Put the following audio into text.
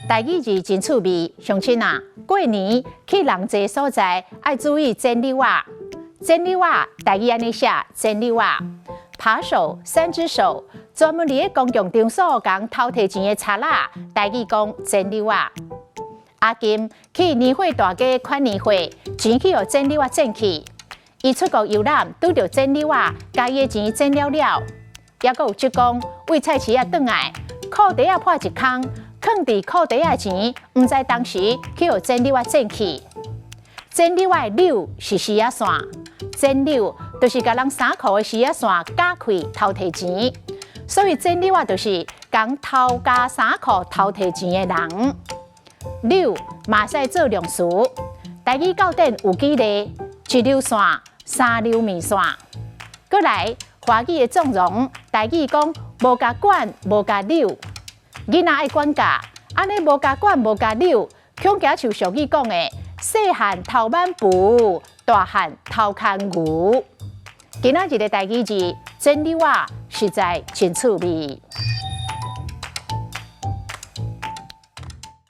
台語字真趣味，鄉親啊，過年去人濟所在，愛注意剪搦仔。剪搦仔，台語按呢寫，剪搦仔。扒手三隻手，專門佇咧公共場所共偷提錢的賊仔，台語講剪搦仔。阿金去年貨大街款年貨，錢去予剪搦仔剪去。伊出國遊覽，拄著剪搦仔，共伊的錢剪了了。抑閣有職工為菜市仔轉來，褲袋仔破一空，囥佇褲袋仔的錢，毋知當時去予剪搦仔剪去。剪搦仔的搦是絲仔線，剪搦就是共人衫褲的絲仔線絞開偷提錢，所以剪搦仔就是共偷絞衫褲偷提錢的人。搦嘛會使做量詞，台語教典有舉例：一溜線，三溜麵線。閣來，華語的縱容，台語講無共管，無共扭。囡仔愛管教，按呢無共管，無共扭，恐驚像俗語講的：細漢偷挽匏，大漢偷牽牛。今仔日的台語字，剪搦仔，實在真趣味。